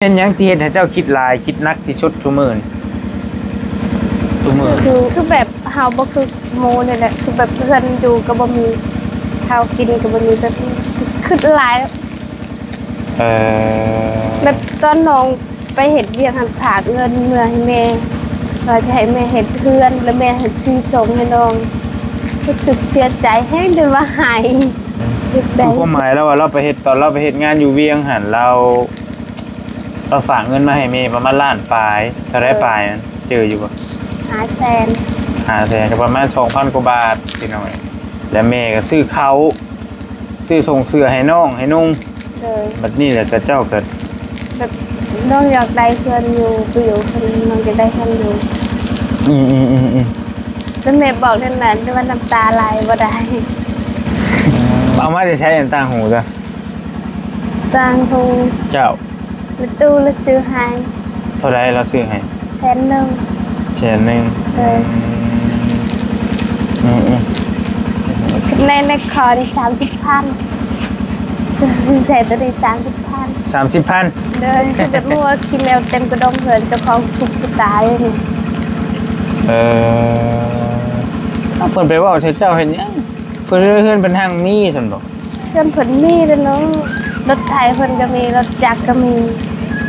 ເປັນຫຍັງທີ່ເຮັດໃຫ້ເຈົ້າຄິດຫຼາຍ ຄິດໜັກທີ່ສຸດຊຸມື້ນີ້? ຊຸມື້ ຄື ຄືແບບເຮົາບໍ່ຄືໝູ່ນີ້ແຫຼະ ຄືແບບເຮືອນຢູ່ກໍບໍ່ມີ ເຂົ້າກິນກໍບໍ່ມີ ແບບຄິດຫຼາຍ. ເອີ ແບບຕອນນ້ອງໄປເຮັດວຽກຫັ້ນ ຝາກເງິນເມືອໃຫ້ແມ່ ວ່າຈະໃຫ້ແມ່ເຮັດເຮືອນ ແລ້ວແມ່ໃຫ້ຊື້ສົ່ງໃຫ້ນ້ອງ ຮູ້ສຶກເສຍໃຈແຮງ ຈົນວ່າໄຫ້. ຄືຄວາມໝາຍລາວວ່າ ລາວໄປເຮັດ ຕອນລາວໄປເຮັດງານຢູ່ວຽງຫັ້ນ ລາວ ລາວຝາກເງິນມາໃຫ້ແມ່ປະມານລ້ານປາຍ ເທົ່າໃດປາຍ ເຈີຢູ່ບໍ່? ຫ້າແສນ ຫ້າແສນ ກໍປະມານສອງພັນກວ່າບາດ ພີ່ນ້ອງເອີຍ. ແລ້ວແມ່ກໍຊື້ເຂົ້າ ຊື້ສົ່ງເສື້ອໃຫ້ນ້ອງໃຫ້ນຸ່ງ. ໂດຍ ບັດນີ້ແຫຼະ ເຈົ້າກໍແບບນ້ອງຢາກໄດ້ເຮືອນຢູ່ ໄປຢູ່ເພິ່ນ ນ້ອງຢາກໄດ້ເຮືອນຢູ່. ອືມໆໆໆ ແຕ່ແມ່ບອກນັ້ນນະ ແຕ່ວ່ານ້ຳຕາໄຫຼບໍ່ໄດ້. ເອົາມາແຕ່ໃສ ຕ່າງຫູເດີ? ຕ່າງຫູ. ເຈົ້າ ແມ່ຕູ້ລະຊື້ໃຫ້. ເທົ່າໃດລາວຊື້ໃຫ້? ແສນໜຶ່ງ. ແສນໜຶ່ງ. ເອີ ອືມໆ ໃນ ໃນຂໍນີ້ສາມສິບພັນ ໃສ່ໂຕນີ້ສາມສິບພັນ. ສາມສິບພັນ. ໂດຍ ຄືແບບໝູ່ກິນແລ້ວເຕັມກະດົງເຮືອນ ເຈົ້າຂອງທຸກສະຕາຍນີ້. ເອີ ເອົາ ເພິ່ນໄປເວົ້າໃສ່ເຈົ້າເຮັດຫຍັງ? ເພິ່ນ ເຮືອນເພິ່ນຮັ່ງມີຊັ້ນບໍ? ເຮືອນເພິ່ນມີແລ້ວເນາະ ລົດໄຖເພິ່ນກໍມີ ລົດຈັກກໍມີ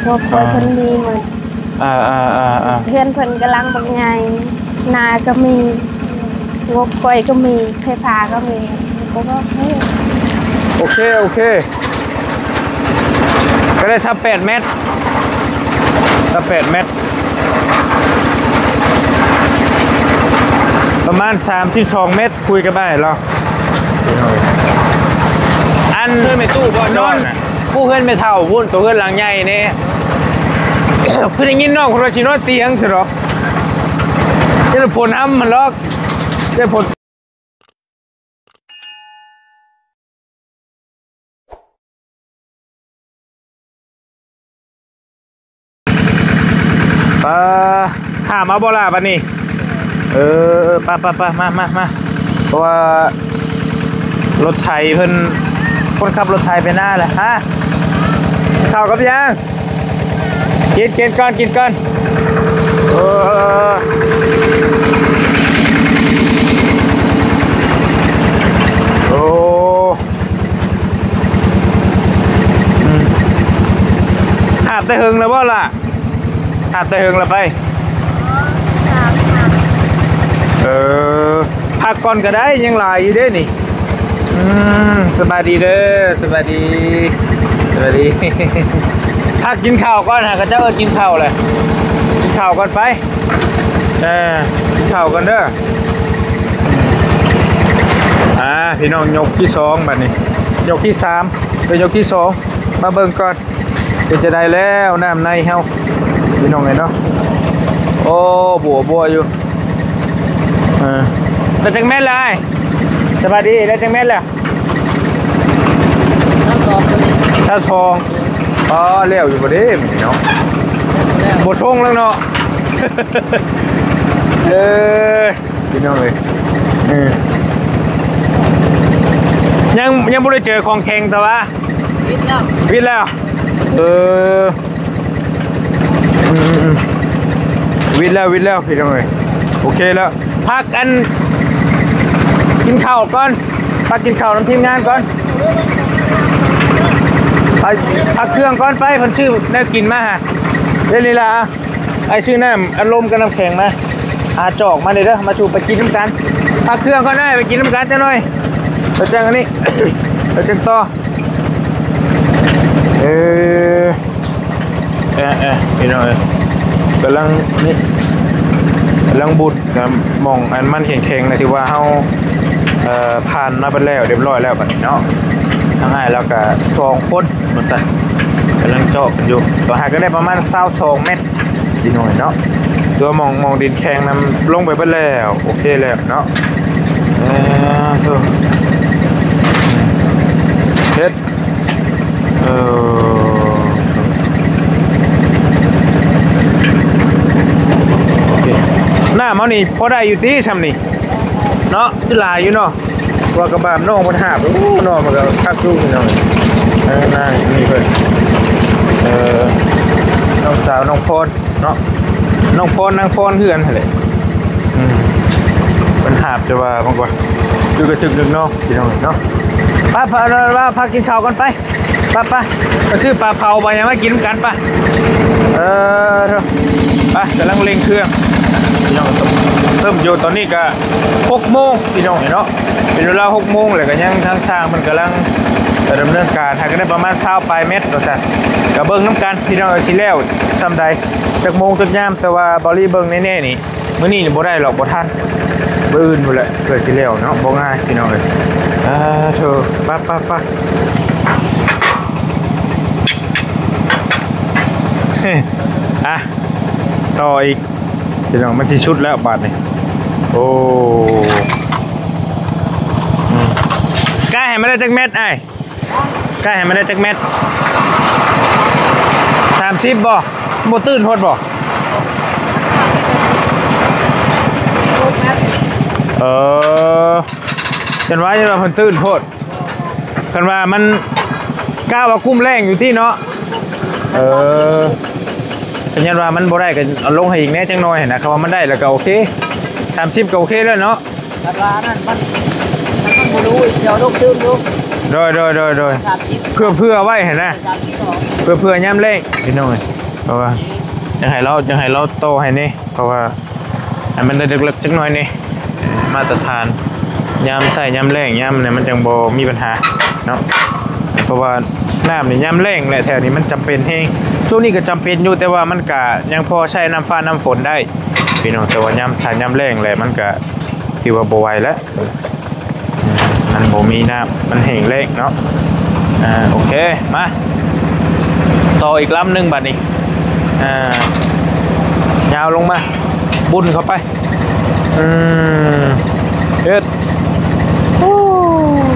ງົວຄວາຍເພິ່ນມີໝົດ. ເອີໆໆໆ ເຮືອນເພິ່ນກຳລັງບັກໃຫຍ່ ນາກໍມີ ງົວຄວາຍກໍມີ ໄຟຟ້າກໍມີ. ໂອເຄ ໂອເຄ ກໍໄດ້ຊາວແປດແມັດ ຊາວແປດແມັດ ປະມານສາມສິບສອງແມັດ. ຄຸຍກັບອ້າຍລາວ ອັນ ເຮືອນແມ່ຕູ້ບໍ່ ນອນ ນອນນະ ຜູ້ເຮືອນແມ່ເຖົ້າພຸ້ນ ໂຕເຮືອນຫຼັງໃຫຍ່ແນ່. ຄືໄດ້ຍິນນ້ອງເພິ່ນວ່າຊິນອນຕຽງຊັ້ນດອກ ຢ້ານຝົນຫ້ຳຫັ້ນດອກ ຢ້ານຝົນ. ປາ ຫາມເອົາບໍ່ລະບັດນີ້? ເອີ ໄປໆໆ ມາໆໆ ເພາະວ່າລົດໄຖເພິ່ນ ຄົນຂັບລົດໄຖໄປນາແຫຼະ. ຮະ ເຂົ້າກັບຫຍັງ? ກິນ ກິນກ່ອນ ກິນກ່ອນ. ເອີ ໂອ້ ອືມ ຫາບແຕ່ເຫິງແລ້ວບໍ່ລະ? ຫາບແຕ່ເຫິງແລ້ວໄປ? ເອີ ພັກກ່ອນກໍໄດ້ ຍັງຫຼາຍຢູ່ເດ້ນີ້. ອືມ ສະບາຍດີເດີ ສະບາຍດີ ສະບາຍດີ. ພັກກິນເຂົ້າກ່ອນ ຫາຂະເຈົ້າເອີ້ນກິນເຂົ້າແຫຼະ ກິນເຂົ້າກ່ອນໄປ. ເອີ ກິນເຂົ້າກ່ອນເດີ. ອ່າ ພີ່ນ້ອງ ຍົກທີສອງ ບັດນີ້ ຍົກທີສາມ ເປັນຍົກທີສອງ ມາເບິ່ງກ່ອນ ເປັນຈັ່ງໃດແລ້ວນ້ຳໃນເຮົາ ພີ່ນ້ອງເອີຍເນາະ. ໂອ້ ບົວໆຢູ່. ເອີ ໄດ້ຈັກແມັດແລ້ວອ້າຍ? ສະບາຍດີ ໄດ້ຈັກແມັດແລ້ວ? ຊາວສອງ ອໍ ແລ້ວຢູ່ບໍ່ເດມື້ນີ້ເນາະ? ບໍ່ຊົງແລ້ວເນາະ. ເອີ ພີ່ນ້ອງເອີຍ ເອີ ຍັງ ຍັງບໍ່ໄດ້ເຈີຂອງແຂງ ແຕ່ວ່າ ວິດແລ້ວ ວິດແລ້ວ. ເອີ ອືມໆໆ ວິດແລ້ວ ວິດແລ້ວ ພີ່ນ້ອງເອີຍ. ໂອເຄແລ້ວ ພັກ ອັນ ກິນເຂົ້າກ່ອນ ພັກກິນເຂົ້ານຳທີມງານກ່ອນ ໄປ ພັກເຄື່ອງກ່ອນໄປ. ເພິ່ນຊື້ແນວກິນມາຫາ ເດນີ້ລະ ອ້າຍຊື້ນ້ຳອັດລົມກັບນ້ຳແຂງມາ ຫາຈອກມາເດີ ມາສູ່ໄປກິນນຳກັນ. ພັກເຄື່ອງກ່ອນໄດ້ ໄປກິນນຳກັນຈັກໜ່ອຍ ແລ້ວຈັ່ງອັນນີ້ ແລ້ວຈັ່ງຕໍ່. ເອີ ເອີ ເອີ ພີ່ນ້ອງເອີຍ ກຳລັງນີ້ ກຳລັງບຸດນະ ໝ່ອງອັນມັນແຂງໆນະ ຖືວ່າເຮົາ ເອີ ຜ່ານມາເບິດແລ້ວ ຮຽບຮ້ອຍແລ້ວບັດນີ້ເນາະ. ທາງອ້າຍລາວກະສອງຄົນວ່າຊັ້ນ ກຳລັງເຈາະກັນຢູ່ ກໍຫາກໍໄດ້ປະມານຊາວສອງແມັດ ພີ່ນ້ອງເນາະ. ຕົວໝ່ອງ ໝ່ອງດິນແຂງນຳລົງໄປເບິດແລ້ວ ໂອເຄແລ້ວເນາະ. ເອີ ໂທ້ ເຮັດ ເອີ ໂອເຄ ນ້ຳເຮົານີ້ພໍໄດ້ຢູ່ຕິຊ່ຳນີ້ເນາະ ຄືຫຼາຍຢູ່ເນາະ. ວ່າກະບາມນ້ອງເພິ່ນຫາບ ໂອ້ ນ້ອງມັນກະຄັກຢູ່ພີ່ນ້ອງ. ເອີ ນາງນີ້ເພິ່ນ ເອີ ສາວນ້ອງພອນເນາະ ນ້ອງພອນ ນາງພອນ ເຮືອນຫັ້ນແຫຼະ. ອືມ ເພິ່ນຫາບ ແຕ່ວ່າມັນກໍຄືກະຕຶກນຶກເນາະ ພີ່ນ້ອງເນາະ. ໄປ ໄປ ໄປ ພາກິນເຂົ້າກ່ອນ ໄປ ໄປ ໄປ ໄປຊື້ປາເຜົາ ປາຫຍັງມາກິນນຳກັນ ໄປ. ເອີ ໄປ ກຳລັງເລັ່ງເຄື່ອງ ພີ່ນ້ອງ. ເລີ່ມຢູ່ ຕອນນີ້ກະຫົກໂມງ ພີ່ນ້ອງເນາະ. ເປັນເວລາຫົກໂມງ ແລ້ວກໍຍັງ ທາງຊ່າງເພິ່ນກຳລັງດຳເນີນການ ຫາກໍໄດ້ປະມານຊາວປາຍແມັດວ່າຊັ້ນ. ກໍເບິ່ງນຳກັນ ພີ່ນ້ອງເອີຍ ຊິແລ້ວສ່ຳໃດ ຈັກໂມງຈັກຍາມ. ແຕ່ວ່າເບົາຫຼີເບິ່ງແນ່ໆນີ້ ມື້ນີ້ນີ້ບໍ່ໄດ້ດອກ ບໍ່ທັນ ມື້ອື່ນພຸ້ນແຫຼະ ເພື່ອຊິແລ້ວເນາະ. ບໍ່ງ່າຍ ພີ່ນ້ອງເອີຍ. ອາ ໂທ້ ໄປ ໄປ ໄປ ອາ ຕໍ່ອີກ ພີ່ນ້ອງ ມັນຊິສຸດແລ້ວບາດນີ້. ໂອ້ ອືມ ກະໃຫ້ມັນໄດ້ຈັກແມັດອ້າຍ? ກະໃຫ້ມັນໄດ້ຈັກແມັດ? ສາມສິບບໍ່? ບໍ່ຕື້ນໂພດບໍ່? ເອີ ຈັ່ງວ່າ ຈັ່ງວ່າເພິ່ນຕື້ນໂພດ. ຄັນວ່າມັນ ກະວ່າກຸ້ມແລ້ງຢູ່ຕິເນາະ. ເອີ ກໍຢ້ານວ່າມັນບໍ່ໄດ້ ກໍເອົາລົງໃຫ້ອີກແດ່ຈັກໜ່ອຍຫັ້ນນະ. ຄັນວ່າມັນໄດ້ແລ້ວກໍໂອເຄ ສາມສິບກໍໂອເຄແລ້ວເນາະ. ຄັນວ່າອັນນັ້ນມັນ ມັນບໍ່ຮູ້ອີກ ດຽວລົງຕື່ມຢູ່. ໂດຍ ໂດຍ ໂດຍ ໂດຍ ສາມສິບ ເພື່ອ ເພື່ອໄວ້ຫັ້ນນະ ສາມສິບສອງ ເພື່ອ ເພື່ອຍາມແລ້ງ ພີ່ນ້ອງເອີຍ. ເພາະວ່າ ຈັ່ງໃຫ້ລາວ ຈັ່ງໃຫ້ລາວຕໍ່ໃຫ້ແດ່ ເພາະວ່າ ໃຫ້ມັນໄດ້ເລິກໆຈັກໜ່ອຍນີ້ ມາດຕະຖານ ຍາມໃຊ້ຍາມແລ້ງ ຍາມນັ້ນມັນຈັ່ງບໍ່ມີບັນຫາເນາະ. ເພາະວ່ານ້ຳນີ້ຍາມແລ້ງແຫຼະ ແຖວນີ້ມັນຈຳເປັນແຮງ. ຊ່ວງນີ້ກໍຈຳເປັນຢູ່ ແຕ່ວ່າມັນກະຍັງພໍໃຊ້ນ້ຳຟ້ານ້ຳຝົນໄດ້ ພີ່ນ້ອງ. ແຕ່ວ່າຍາມ ຖ້າຍາມແລ້ງແຫຼະ ມັນກະຖືວ່າບໍ່ໄຫວແລ້ວ. ອືມ ມັນບໍ່ມີນ້ຳ ມັນແຫ້ງແລ້ງເນາະ. ອ່າ ໂອເຄ ມາ ຕໍ່ອີກລຳໜຶ່ງບາດນີ້. ອ່າ ຍາວລົງມາ ບຸນເຂົ້າໄປ. ອືມ ເຮັດ ໂອ້ ອືມ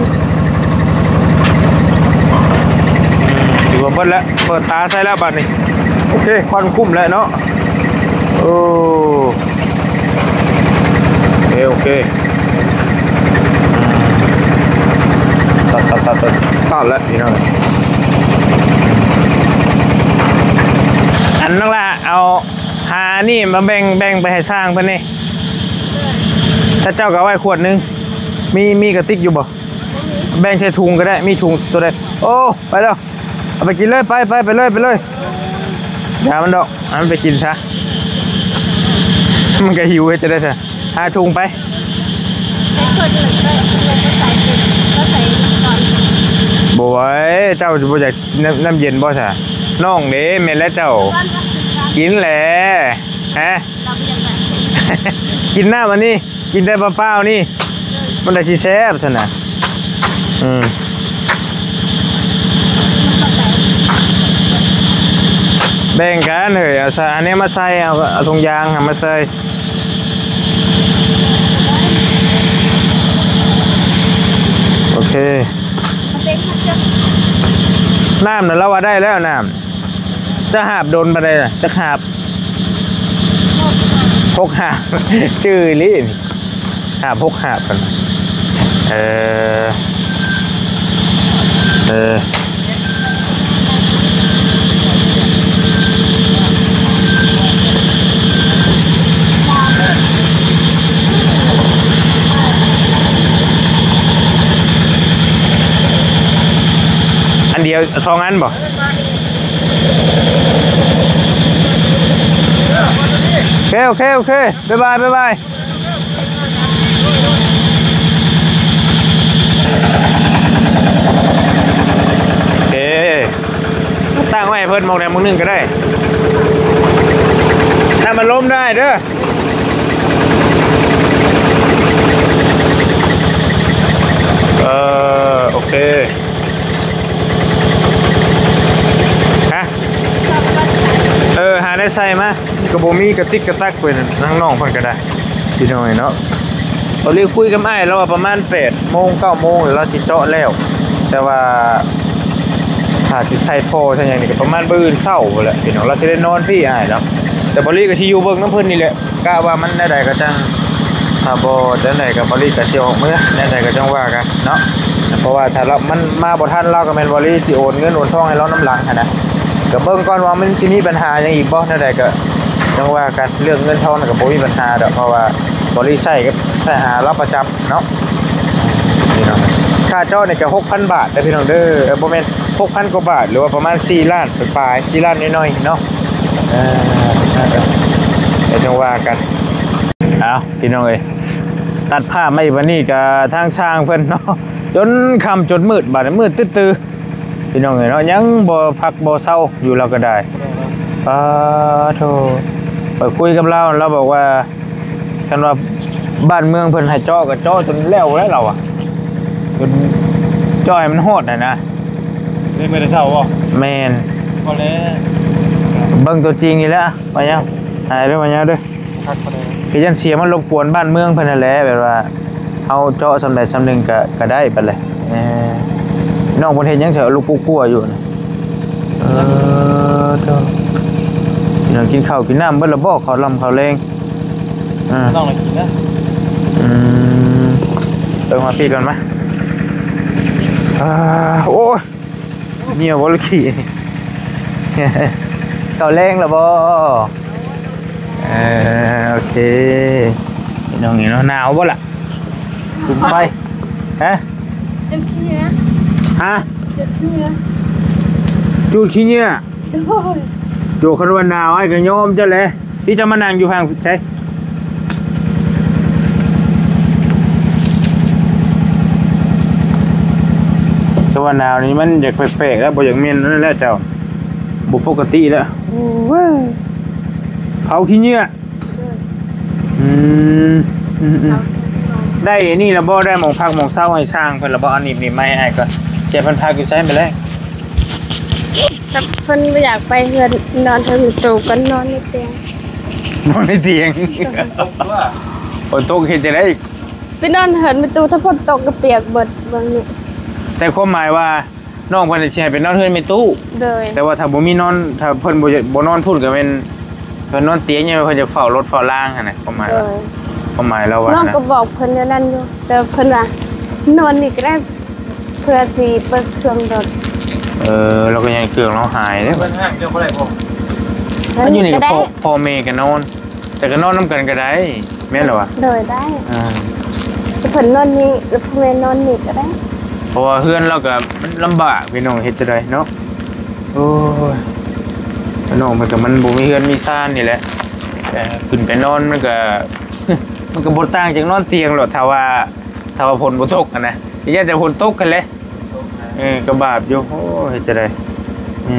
ຖືວ່າເບິດແລ້ວ ເປີດຕາໃສ່ແລ້ວບາດນີ້. ໂອເຄ ຄວັນຄຸ້ມແລ້ວເນາະ. ໂອ້ ໂອເຄ ໂອເຄ ຕັດ ຕັດ ຕັດ ຕັດ ຕັດແລ້ວພີ່ນ້ອງ. ອັນນັ້ນລະ ເອົາຫານີ້ມາແບ່ງ ແບ່ງໄປໃຫ້ຊ່າງເພິ່ນນີ້. ຖ້າເຈົ້າກໍເອົາໄວ້ຂວດໜຶ່ງ. ມີ ມີກະຕິກຢູ່ບໍ່? ແບ່ງໃສ່ຖົງກໍໄດ້ ມີຖົງໂຕໃດ? ໂອ້ ໄປແລ້ວ ເອົາໄປກິນເລີຍ ໄປ ໄປ ໄປເລີຍ ໄປເລີຍ. ຢ່າມັນດອກ ໃຫ້ມັນໄປກິນຊະ ມັນກໍຫິວ ເຮັດຈັ່ງໃດຊະ? ຫາຖົງໄປ. ໃສ່ຂວດໜຶ່ງກໍໄດ້ ແລ້ວກໍໃສ່ ກໍໃສ່ກ່ອນ. ບໍ່ໄຫວ ເຈົ້າຊິບໍ່ຢາກນ້ຳ ນ້ຳເຢັນບໍ່ຊະ? ນ້ອງເດ້ ແມ່ນແລ້ວເຈົ້າ ກິນແຫຼະ ຮະ ກິນນ້ຳອັນນີ້. ກິນແຕ່ເປົ່າໆນີ້ ມັນໄດ້ຊິແຊບຊັ້ນນະ. ອືມ ແບ່ງກັນເຮີ້ຍ ເອົາສາ ອັນນີ້ມາໃສ່ ເອົາ ເອົາຖົງຢາງຫັ້ນມາໃສ່. ໂອເຄ ນ້ຳນະ ລາວວ່າໄດ້ແລ້ວນ້ຳ. ຈະຫາບດົນປານໃດລະ? ຈັກຫາບ? ຫົກຫາບ ຈື່ອີ່ຫຼີ ຫາບຫົກຫາບ ເອີ ເອີ. ອັນດຽວ ສອງອັນບໍ່? ໂອເຄ ໂອເຄ ໂອເຄ ບາຍບາຍ ບາຍບາຍ. ເອີ ຕັ້ງໄວ້ໃຫ້ເພິ່ນໝ່ອງໃດໝ່ອງໜຶ່ງກໍໄດ້ ນ້ຳມັນລົມໄດ້ເດີ. ເອີ ໂອເຄ ຮະ ເອີ ຫາແນວໃສ່ມາ ກໍບໍ່ມີກະຕິກກະຕັກເພິ່ນ ທາງນ້ອງເພິ່ນກໍໄດ້ ພີ່ນ້ອງເນາະ. ເຮົາເລີຍຄຸຍກັບອ້າຍລາວວ່າປະມານແປດໂມງ ເກົ້າໂມງ ລາວຊິເຈາະແລ້ວ ແຕ່ວ່າຖ້າຊິໃສ່ທໍ່ໃສ່ຫຍັງນີ້ກໍປະມານມື້ອື່ນເຊົ້າພຸ້ນແຫຼະພີ່ນ້ອງ ລາວຊິໄດ້ນອນພີ້ອ້າຍເນາະ. ແຕ່ເບົາຫຼີກໍຊິຢູ່ເບິ່ງນຳເພິ່ນນີ້ແຫຼະ ກະວ່າມັນແນວໃດກໍຈັ່ງ ຖ້າບໍ່ຈັ່ງໃດກໍເບົາຫຼີກໍຊິອອກເມືອ ແນວໃດກໍຈັ່ງວ່າກັນເນາະ. ເພາະວ່າຖ້າລາວ ມັນມາບໍ່ທັນ ລາວກໍແມ່ນເບົາຫຼີຊິໂອນເງິນໂອນທອງໃຫ້ລາວນຳຫຼັງຫັ້ນນະ. ກໍເບິ່ງກ່ອນວ່າມັນຊິມີບັນຫາຫຍັງອີກບໍ່ ແນວໃດກໍຈັ່ງວ່າກັນ. ເລື່ອງເງິນທອນກໍບໍ່ມີບັນຫາດອກ ເພາະວ່າບໍລິສັດກໍໃຊ້ຫາລາວປະຈຳເນາະ ພີ່ນ້ອງ. ຄ່າເຈາະນີ້ກໍຫົກພັນບາດເດີພີ່ນ້ອງເດີ ເອີ ບໍ່ແມ່ນ ຫົກພັນກວ່າບາດ ຫຼືວ່າປະມານສີ່ລ້ານປາຍໆ ສີ່ລ້ານໜ້ອຍໆເນາະ. ເອີ ກໍຈັ່ງວ່າກັນ. ເອົາ ພີ່ນ້ອງເອີຍ ຕັດພາບມາອີກ ບັດນີ້ກໍທາງຊ່າງເພິ່ນເນາະ ຈົນຄ່ຳຈົນມືດ ບາດນີ້ມືດຕຶດຕື່ ພີ່ນ້ອງເອີຍເນາະ ຍັງບໍ່ພັກບໍ່ເຊົາຢູ່ ລາວກໍໄດ້. ປາໂທ ຂ້ອຍຄຸຍກັບລາວ ລາວບອກວ່າ ຄັນວ່າບ້ານເມືອງເພິ່ນໃຫ້ເຈາະກໍເຈາະຈົນແລ້ວແລ້ວ ລາວວ່າ ຈົນເຈາະໃຫ້ມັນຮອດຫັ້ນນະ. ໄດ້ມື້ແຕ່ເຊົ້າບໍ່? ແມ່ນ ພໍແລ້ວ ເບິ່ງຕົວຈິງນີ້ແຫຼະ. ມາຍັງ ຫາຍເດີ້ ມາຍັງເດີ້. ຄັກປານໃດ ກໍຢ້ານເສຍມາລົບກວນບ້ານເມືອງເພິ່ນຫັ້ນແຫຼະ ແບບວ່າເຮົາເຈາະສ່ຳໃດສ່ຳໜຶ່ງກໍ ກໍໄດ້ປານໃດ. ເອີ ນ້ອງເພິ່ນເຮັດຫຍັງຊະ ລຸກກົວໆຢູ່ນະ? ເອີ ໂທ້ ພີ່ນ້ອງ ກິນເຂົ້າກິນນ້ຳເບິດແລ້ວບໍ່? ເຂົ້າລຳເຂົ້າແລງ ອາ ນ້ອງລະກິນນະ. ອືມ ເບິ່ງມາພີ້ກ່ອນມາ. ອາ ໂອ້ຍ ເໝຍບໍ່ ຫຼືຂີ້ ເຂົ້າແລງແລ້ວບໍ່? ເອີ ໂອເຄ ນ້ອງນີ້ເນາະ. ໜາວບໍ່ລະ? ສຸມໄຟ ຮະ? ຈູດຂີ້ເຫຍື້ອ ຮະ? ຈູດຂີ້ເຫຍື້ອ ຈູດຂີ້ເຫຍື້ອ. ໂດຍ ໂຈ ຄັນວ່າໜາວອ້າຍກໍຍອມເຈົ້າແຫຼະ. ພີ່ ເຈົ້າມານັ່ງຢູ່ທາງໃສ? ແຕ່ວ່າໜາວນີ້ມັນຢາກແປກໆແລ້ວ ບໍ່ຢາກແມ່ນນັ້ນແຫຼະເຈົ້າ ບໍ່ປົກກະຕິແລ້ວ. ໂອ້ຍ ເຜົາຂີ້ເຫຍື້ອ. ອືມ ອືມໆ ໄດ້ອັນນີ້ລະບໍ່? ໄດ້ໝ່ອງພັກໝ່ອງເຊົາໃຫ້ຊ່າງເພິ່ນລະບໍ່? ເອົາໜີບໆມາໃຫ້ອ້າຍກ່ອນ. ເຈົ້າ ເພິ່ນພັກຢູ່ໃສມື້ແລງ? ແຕ່ເພິ່ນບໍ່ຢາກໄປເຮືອນ ນອນເຮືອນແມ່ຕູ້ ກໍນອນໃນຕຽງ ນອນໃນຕຽງ. ຝົນຕົກເຮັດຈັ່ງໃດ? ໄປນອນເຮືອນແມ່ຕູ້ ຖ້າຝົນຕົກກໍປຽກເບິດເບິ່ງນີ້. ແຕ່ຄວາມໝາຍວ່າ ນ້ອງເພິ່ນຊິໃຫ້ໄປນອນເຮືອນແມ່ຕູ້. ໂດຍ ແຕ່ວ່າຖ້າບໍ່ມີນອນ ຖ້າເພິ່ນບໍ່ ບໍ່ນອນພຸ້ນກໍແມ່ນເພິ່ນນອນຕຽງ ເພິ່ນຈະເຝົ້າລົດເຝົ້າລາງຫັ້ນນະ ຄວາມໝາຍ ໂດຍ ຄວາມໝາຍລາວວ່າ. ນ້ອງກໍບອກເພິ່ນແນວນັ້ນຢູ່ ແຕ່ເພິ່ນວ່ານອນນີ້ກໍໄດ້ ເພື່ອຊິເບິ່ງເຄື່ອງລົດ. ເອີ ລາວກໍຢ້ານເຄື່ອງລາວຫາຍເດ້. ມັນຢູ່ນີ້ກໍພໍ່ ພໍ່ແມ່ກໍນອນ ແຕ່ກໍນອນນຳກັນກໍໄດ້ ແມ່ນລະວະ? ໂດຍ ໄດ້ ອ່າ ແຕ່ເພິ່ນນອນນີ້ ແລ້ວພໍ່ແມ່ນອນນີ້ກໍໄດ້ ເພາະວ່າເຮືອນລາວກໍມັນລຳບາກພີ່ນ້ອງ ເຮັດຈັ່ງໃດເນາະ. ໂອ້ຍ ນ້ອງເພິ່ນກໍມັນບໍ່ມີເຮືອນມີຊານນີ້ແຫຼະ ເອີ ຂຶ້ນໄປນອນມັນກໍ ມັນກໍບໍ່ຕ່າງຈາກນອນຕຽງດອກ ຖ້າວ່າ ຖ້າວ່າຝົນບໍ່ຕົກຫັ້ນນະ ຢ້ານແຕ່ຝົນຕົກຫັ້ນແຫຼະ. ເອີ ກໍບາບຢູ່ ໂອ້ ເຮັດຈັ່ງໃດ. ເອີ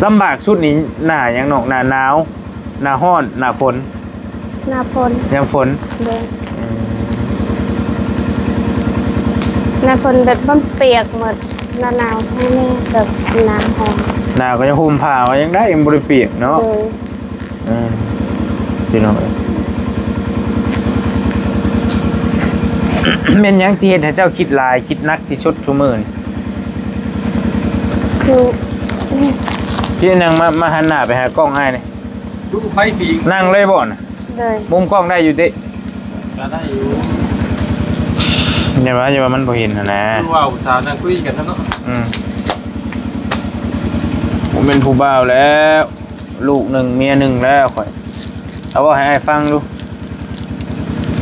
ລຳບາກສຸດນີ້ໜ້າຫຍັງນ້ອງ? ໜ້າໜາວ ໜ້າຮ້ອນ ໜ້າຝົນ? ໜ້າຝົນ ຍາມຝົນ. ໂດຍ ອືມ ໜ້າຝົນແບບມັນປຽກໝົດ ໜ້າໜາວແຮງແນ່ ແບບໜາວຮ້ອນ ໜາວກໍຍັງຫົ່ມຜ້າໄວ້ຍັງໄດ້ ຍັງບໍ່ໄດ້ປຽກເນາະ. ໂດຍ ເອີ ພີ່ນ້ອງເອີຍ ແມ່ນຫຍັງທີ່ເຮັດໃຫ້ເຈົ້າຄິດຫຼາຍ ຄິດໜັກທີ່ສຸດຊຸມື້ນີ້? ຄື ທີ່ນັ່ງມາ ມາຫັນໜ້າໄປຫາກ້ອງອ້າຍນີ້ ດູໄຟປີ ນັ່ງເລີຍບໍ່ນະ? ໂດຍ ມຸມກ້ອງໄດ້ຢູ່ຕິ? ກໍໄດ້ຢູ່ ຢ່າວ່າ ຢ່າວ່າມັນບໍ່ເຫັນຫັ້ນນະ ຄືວ່າອຸດສ່ານັ່ງຄຸຍກັນນະເນາະ. ອືມ ບໍ່ແມ່ນຜູ້ບ່າວແລ້ວ ລູກໜຶ່ງເມຍໜຶ່ງແລ້ວຂ້ອຍ. ເອົາເວົ້າໃຫ້ອ້າຍຟັງດູ.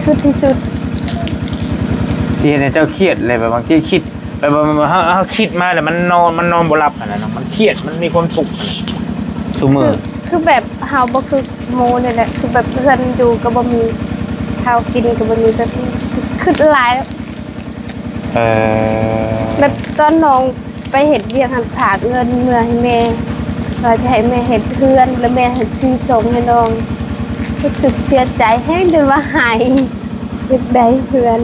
ຄືທີ່ສຸດ ທີ່ເຮັດໃຫ້ເຈົ້າຄຽດເລີຍ ແບບບາງທີຄິດ ແບບວ່າເຮົາ ເຮົາຄິດມາແລ້ວມັນນອນ ມັນນອນບໍ່ຫຼັບຫັ້ນນະເນາະ ມັນຄຽດ ມັນມີຄວາມທຸກຫັ້ນນະ ຊຸມື້. ຄື ຄືແບບເຮົາບໍ່ຄືໝູ່ນີ້ແຫຼະ ຄືແບບເຮືອນຢູ່ກໍບໍ່ມີ ເຂົ້າກິນກໍບໍ່ມີ ແບບຄິດຫຼາຍ. ເອີ ແບບຕອນນ້ອງໄປເຮັດວຽກຫັ້ນ ຝາກເງິນເມືອໃຫ້ແມ່ ວ່າຈະໃຫ້ແມ່ເຮັດເຮືອນ ແລ້ວແມ່ໃຫ້ຊື້ສົ່ງໃຫ້ນ້ອງ ຮູ້ສຶກເສຍໃຈແຮງ ຈົນວ່າໄຫ້ ຢາກໄດ້ເຮືອນ.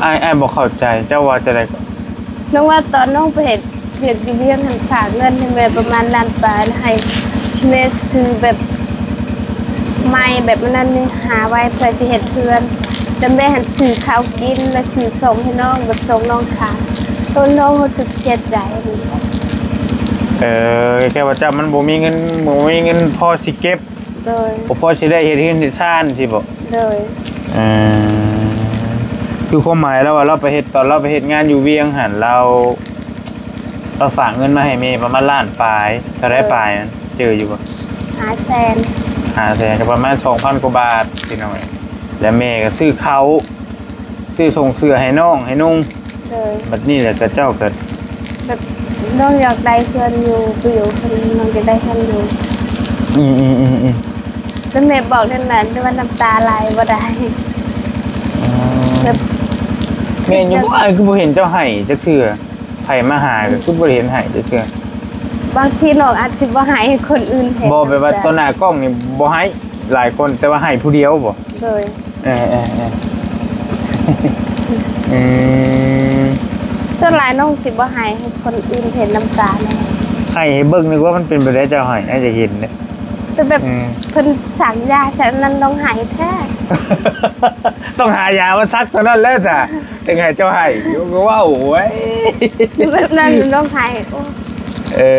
ອ້າຍ ອ້າຍບໍ່ເຂົ້າໃຈ ເຈົ້າວ່າຈັ່ງໃດ? ນ້ອງວ່າຕອນນ້ອງໄປເຮັດວຽກຢູ່ວຽງຫັ້ນ ຝາກເງິນໃຫ້ແມ່ປະມານລ້ານປາຍ ແລ້ວໃຫ້ແມ່ຊື້ແບບ ໄມ້ແບບນັ້ນນີ້ຫາໄວ້ເພື່ອຊິເຮັດເຮືອນ ແລ້ວແມ່ຫັ້ນຊື້ເຂົ້າກິນ ແລ້ວຊື້ສົ່ງໃຫ້ນ້ອງ ແບບສົ່ງນ້ອງຂາຍ ໂຕນ້ອງຮູ້ສຶກເສຍໃຈ. ເອີ ແຄ່ວ່າເຈົ້າມັນບໍ່ມີເງິນ ບໍ່ມີເງິນພໍຊິເກັບ ໂດຍ ບໍ່ພໍຊິໄດ້ເຮັດເຮືອນເຮັດຊານຊີ້ບໍ? ໂດຍ ເອີ ຄືຄວາມໝາຍລາວວ່າລາວໄປເຮັດ ຕອນລາວໄປເຮັດງານຢູ່ວຽງຫັ້ນ ລາວ ກໍຝາກເງິນມາໃຫ້ແມ່ປະມານລ້ານປາຍ. ເທົ່າໃດປາຍ? ເຈີຢູ່ບໍ່? ຫ້າແສນ. ຫ້າແສນ ກໍປະມານສອງພັນກວ່າບາດພີ່ນ້ອງ. ແລ້ວແມ່ກໍຊື້ເຂົ້າ ຊື້ສົ່ງເສື້ອໃຫ້ນ້ອງໃຫ້ນຸ່ງ. ໂດຍ. ບັດນີ້ແຫຼະ ເຂົາເຈົ້າກໍ ແບບນ້ອງຢາກໄດ້ເຮືອນຢູ່ ໄປຢູ່ເພິ່ນ ນ້ອງຢາກໄດ້ເຮືອນຢູ່. ອືມໆໆໆ. ແຕ່ແມ່ບອກນັ້ນນະ ແຕ່ວ່ານ້ຳຕາໄຫຼບໍ່ໄດ້. ອໍ ແບບ ແມ່ນຢູ່ບໍ່? ອ້າຍຄືບໍ່ເຫັນເຈົ້າໄຫ້ຈັກເທື່ອ. ໃຜມາຫາກໍຄືບໍ່ໄດ້ເຫັນໄຫ້ຈັກເທື່ອ. ບາງທີນ້ອງອາດຊິບໍ່ໄຫ້ໃຫ້ຄົນອື່ນເຫັນ. ບໍ່ ແບບວ່າຕໍ່ໜ້າກ້ອງນີ້ບໍ່ໄຫ້ຫຼາຍຄົນ ແຕ່ວ່າໄຫ້ຜູ້ດຽວບໍ່? ໂດຍ. ເອີໆໆ ອືມ ສ່ວນຫຼາຍນ້ອງຊິບໍ່ໄຫ້ໃຫ້ຄົນອື່ນເຫັນນ້ຳຕາແນ່. ໄຫ້ໃຫ້ເບິ່ງ ນຶກວ່າມັນເປັນແບບໃດ ເຈົ້າໄຫ້ ອາດຈະເຫັນເດ້. ແຕ່ແບບ ອືມ ເພິ່ນສັກຢາຈາກນັ້ນ ນ້ອງໄຫ້ແທ້. ຕ້ອງຫາຢາມາສັກເທົ່ານັ້ນແຫຼະຈ້ະ ຈຶ່ງໃຫ້ເຈົ້າໄຫ້. ຢູ່ກໍເວົ້າ ໂອ້ຍ ແບບນັ້ນນ້ອງໄຫ້. ໂອ້ ເອີ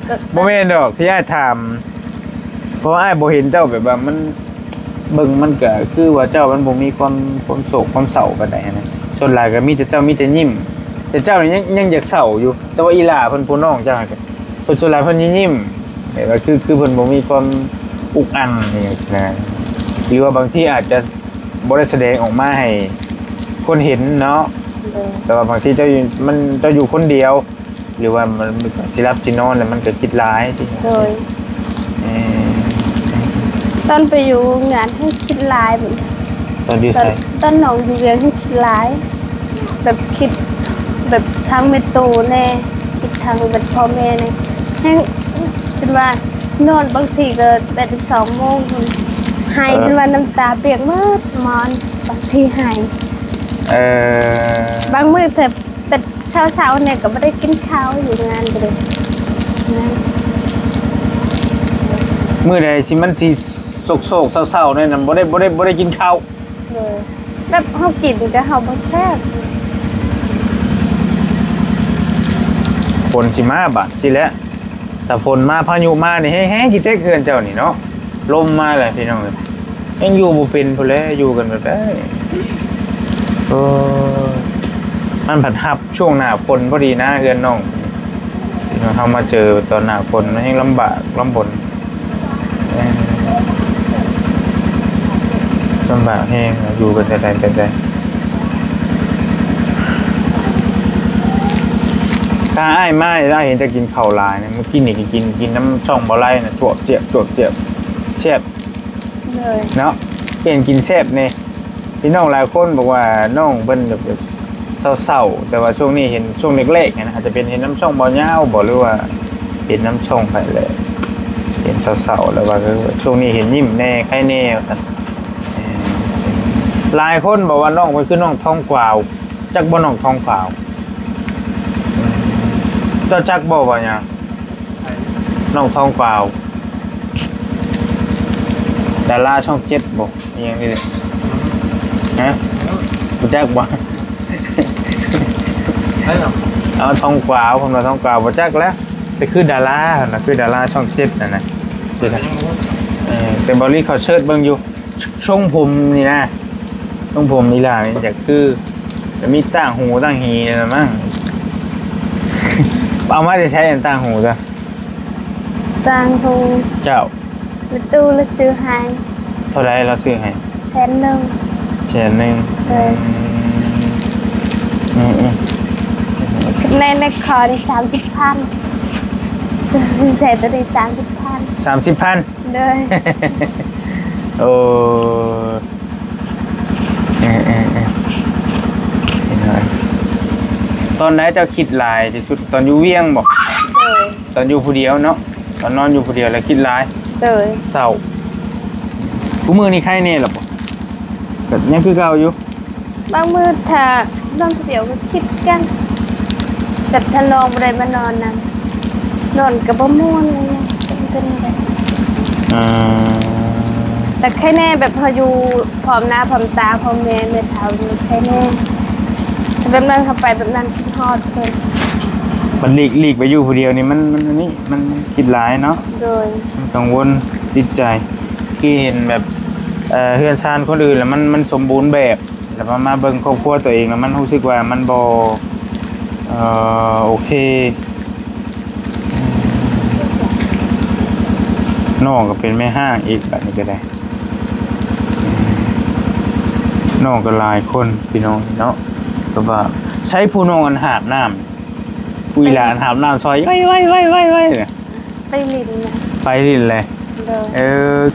ກໍ ບໍ່ແມ່ນດອກທີ່ອ້າຍຖາມ ເພາະວ່າອ້າຍບໍ່ເຫັນເຈົ້າ ແບບວ່າມັນ ເບິ່ງມັນກະຄືວ່າເຈົ້າມັນບໍ່ມີຄວາມ ຄວາມໂສກຄວາມເສົ້າປານໃດຫັ້ນນະ. ສ່ວນຫຼາຍກໍມີແຕ່ເຈົ້າມີແຕ່ຍິ້ມ ແຕ່ເຈົ້ານີ້ຍັງ ຍັງຢາກເສົ້າຢູ່. ແຕ່ວ່າອີ່ຫຼ້າເພິ່ນ ຜູ້ນ້ອງເຈົ້າຫັ້ນ ເພິ່ນ ສ່ວນຫຼາຍເພິ່ນຍິ້ມໆ ແບບວ່າຄື ຄືເພິ່ນບໍ່ມີຄວາມອຸກອັ່ງຫຍັງຊີ້ນະ ຫຼືວ່າບາງທີອາດຈະບໍ່ໄດ້ສະແດງອອກມາໃຫ້ຄົນເຫັນເນາະ. ໂດຍ. ແຕ່ວ່າບາງທີເຈົ້າຢູ່ ມັນ ເຈົ້າຢູ່ຄົນດຽວ ຫຼືວ່າມັນ ມັນຊິຫຼັບຊິນອນແລ້ວມັນກໍຄິດຫຼາຍຕິ. ໂດຍ. ເອີ ຕອນໄປຢູ່ໂຮງງານແຮ່ງຄິດຫຼາຍ. ຕອນຢູ່ໃສ? ຕອນ ຕອນນ້ອງຢູ່ວຽງແຮ່ງຄິດຫຼາຍ ແບບຄິດແບບທາງແມ່ຕູ້ແດ່ ຄິດທາງແບບພໍ່ແມ່ແດ່ ແຮ່ງຈົນວ່ານອນບາງທີກໍແປດສິບສອງໂມງ ໄຫ້ ເອີ ຈົນວ່ານ້ຳຕາປຽກໝົດໝອນ ບາງທີໄຫ້. ເອີ ບາງມື້ແບບ ເຊົ້າໆ ນີ້ກໍບໍ່ໄດ້ກິນເຂົ້າ ຢູ່ງານກໍໄດ້ ງານ ມື້ໃດທີ່ມັນຊິໂສກໆ ເສົ້າໆ ແນ່ນະ ບໍ່ໄດ້ ບໍ່ໄດ້ ບໍ່ໄດ້ກິນເຂົ້າ. ໂດຍ. ແບບເຮົາກິນກໍເຮົາບໍ່ແຊບ. ຝົນຊິມາບາດນີ້ແຫຼະ ຖ້າຝົນມາ ພາຍຸມານີ້ ແຮງໆ ຊິເຕັກເຮືອນເຈົ້ານີ້ເນາະ. ລົມມາແຫຼະພີ່ນ້ອງເອີຍ ຍັງຢູ່ບໍ່ເປັນພຸ້ນແຫຼະ ຢູ່ກັນແບບໃດ. ໂອ້ຍ ມັນພັດຮັບຊ່ວງໜ້າຝົນພໍດີນະ ເຮືອນນ້ອງ. ເຮົາມາເຈີຕອນໜ້າຝົນ ມັນແຮ່ງລຳບາກລຳບົນ ເອີ ລຳບາກແຮງ ຢູ່ກັນແບບໃດແບບໃດ. ຖ້າອ້າຍມາ ອ້າຍເຫັນເຈົ້າກິນເຂົ້າຫຼາຍນະ ມື້ກີ້ນີ້ກໍກິນ ກິນນຳຊ່ອງບໍ່ໄລນະ ຈວບຈຽບ ຈວບຈຽບ ແຊບ. ໂດຍ. ເນາະ ເຫັນກິນແຊບແດ່. ພີ່ນ້ອງຫຼາຍຄົນບອກວ່ານ້ອງເພິ່ນແບບເສົ້າໆ ແຕ່ວ່າຊ່ວງນີ້ເຫັນ ຊ່ວງແລກໆ ຫັ້ນນະ ອາດຈະເປັນເຫັນນຳຊ່ອງບໍ່ຍາວບໍ ຫຼືວ່າເຫັນນຳຊ່ອງໃຜແຫຼະ ເຫັນເສົ້າໆ ແລ້ວວ່າ ເອີ ຊ່ວງນີ້ເຫັນຍິ້ມແດ່ ໄຄແດ່ວ່າຊັ້ນ. ເອີ ຫຼາຍຄົນບອກວ່ານ້ອງເພິ່ນຄືນ້ອງທອງກວາວ ຈັກບໍ່ນ້ອງທອງກວາວ? ເຈົ້າຈັກບໍ່ວ່າຫຍັງ? ນ້ອງທອງກວາວ ດາລາຊ່ອງເຈັດບໍ ອີ່ຫຍັງນີ້ ຮະ? ຮູ້ຈັກບໍ່? ເອົາທອງກວາວ ເພິ່ນວ່າທອງກວາວ ບໍ່ຈັກແລ້ວ ແຕ່ຄືດາລາ ເພິ່ນວ່າຄືດາລາຊ່ອງເຈັດຫັ້ນນະ. ເອີ ແຕ່ບໍ່ລີເຂົາເສີດເບິ່ງຢູ່ ຊົງຜົມນີ້ນະ ຊົງຜົມອີ່ຫຼ້ານີ້ຈະຄື ຈະມີຕ່າງຫູຕ່າງຫີນັ້ນລະມັ້ງ. ເອົາມາແຕ່ໃສອັນຕ່າງຫູ? ຕ່າງຫູ ເຈົ້າ ແມ່ຕູ້ລະຊື້ໃຫ້. ເທົ່າໃດລາວຊື້ໃຫ້? ແສນໜຶ່ງ. ແສນໜຶ່ງ. ເອີ ອືມ ໃນ ໃນຄໍນີ້ສາມສິບພັນ ໃສ່ໂຕນີ້ສາມສິບພັນ. ສາມສິບພັນ. ໂດຍ. ໂອ້ ເອີໆໆ ຕອນໃດເຈົ້າຄິດຫຼາຍທີ່ສຸດ? ຕອນຢູ່ວຽງບໍ? ໂດຍ. ຕອນຢູ່ຜູ້ດຽວເນາະ ຕອນນອນຢູ່ຜູ້ດຽວແລ້ວຄິດຫຼາຍ? ໂດຍ. ເສົ້າ. ຄູ່ມື້ນີ້ໄຄແນ່ລະບໍ? ກໍຍັງຄືເກົ່າຢູ່. ບາງມື້ຖ້ານອນຜູ້ດຽວກໍຄິດກັນ ແບບຖ້ານ້ອງບໍ່ໄດ້ມານອນນຳ ນອນກໍບໍ່ມ່ວນ ເປັນ ເປັນແບບ ອືມ ແຕ່ໄຄແນ່ ແບບເຮົາຢູ່ພ້ອມໜ້າພ້ອມຕາພໍ່ແມ່ແມ່ເຖົ້ານີ້ໄຄແນ່ ແບບນັ້ນ ເຮົາໄປແບບນັ້ນຄິດຮອດເພິ່ນ. ບັດຫຼີກ ຫຼີກໄປຢູ່ຜູ້ດຽວນີ້ ມັນ ມັນອັນນີ້ ມັນຄິດຫຼາຍເນາະ. ໂດຍ. ມັນກັງວົນຈິດໃຈ ທີ່ເຫັນແບບ ເອີ ເຮືອນຊານຄົນອື່ນແລ້ວ ມັນ ມັນສົມບູນແບບ ແລ້ວມາ ມາເບິ່ງຄອບຄົວຕົວເອງແລ້ວ ມັນຮູ້ສຶກວ່າມັນບໍ່ ເອີ ໂອເຄ ນ້ອງກໍເປັນແມ່ຮ້າງອີກ ບາດນີ້ກໍໄດ້ ນ້ອງກໍຫຼາຍຄົນພີ່ນ້ອງເນາະ ແບບວ່າ ໃສຜູ້ນ້ອງອັນຫາບນ້ຳ ຜູ້ອີ່ຫຼ້າອັນຫາບນ້ຳຊ່ອຍ ໄວໆໆໆໆ ໄປຫຼິ້ນນະ ໄປຫຼິ້ນແຫຼະ ໂດຍ ເອີ